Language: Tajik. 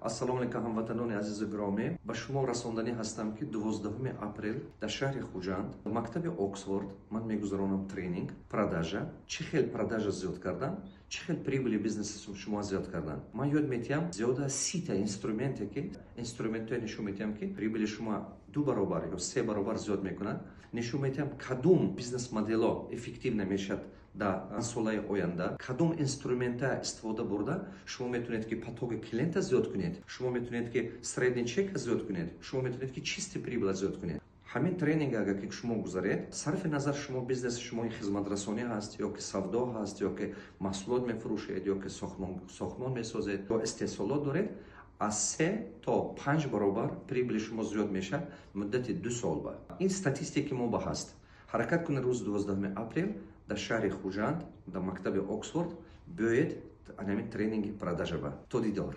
Ассалому алайкум, ҳамватанони азизу гиромӣ! Ба шумо расонданӣ ҳастам, ки 12 апрел дар шаҳри Хуҷанд, мактаби Оксфорд, ман мегузаронам тренинг продажа. Чӣ хел продажа зиёд кардан, чӣ хел прибыли бизнеси шумо зиёд кардан. Ман ёд метиҳам зиёда аз 30-та инструменте, ки инструментҳое нишон метиҳам, ки прибыли шумо ду баробар ё се баробар зиёд мекунад. Нишон метиҳам, кадом бизнес модело эффективно мешавад дар солаи оянда, кадом инструмента истифода бурда шумо метавонед, ки потоки клиента зиёд кунед, шумо метавонед, ки средний чека зиёд кунед, шумо метавонед, ки чистый прибыла зиёд кунед. Ҳамин тренинг агар ки шумо гузаред, сарфи назар шумо бизнеси шумо хизматрасонӣ ҳаст ё ки савдо ҳаст, ё ки маҳсулот мефурӯшед, ё ки сохтмон месозед ё истеҳсолот доред, аз 3 то 5 баробар прибыли шумо зиёд мешавад муддати 2 сол. Ба ин статистики мо ба ҳаст. Ҳаракат кунед, рӯзи 12 апрел дар шаҳри Хуҷанд, дар мактаби Оксфорд биёед, ҳамин тренинги продажа. Ба то дидор!